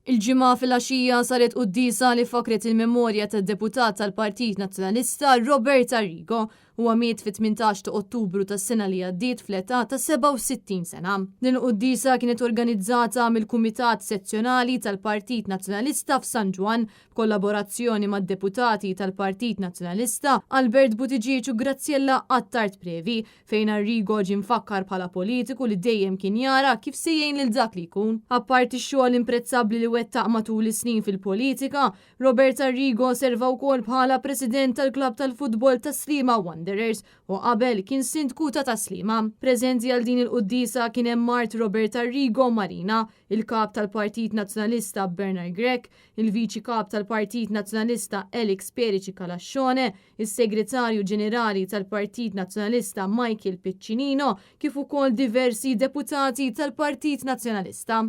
Il-Ġimgħa filgħaxija saret quddiesa li fakret il-memorja tad-deputat tal-Partit Nazzjonalista Robert Arrigo. Huwa miet fit-18 ta' Ottubru tas-sena li għaddiet fl-età ta' 67 sena. Din il-quddiesa kienet organizzata mill-Kumitat Sezzjonali tal-Partit Nazzjonalista f'San Ġwann b'kollaborazzjoni mad-deputati tal-Partit Nazzjonalista Albert Buttigieg u Graziella Attard Previ, fejn Arrigo ġie mfakkar bħala politiku li dejjem kien jara kif se jgħin lil dak li jkun. Apparti x-xogħol imprezzabbli li wettaq matul is-snin fil-politika, Robert Arrigo serva wkoll bħala President tal-klabb tal-futbol Tas-Sliema Wanderers u qabel kien Sindku ta' Tas-Sliema. Preżenti għal din il-quddiesa kien hemm mart Robert Arrigo Marina, il-Kap tal-Partit Nazzjonalista Bernard Grech, il-Viċi Kap tal-Partit Nazzjonalista Alex Perici Calascione, is-Segretarju Ġenerali tal-Partit Nazzjonalista Michael Piccinino kif ukoll diversi deputati tal-Partit Nazzjonalista.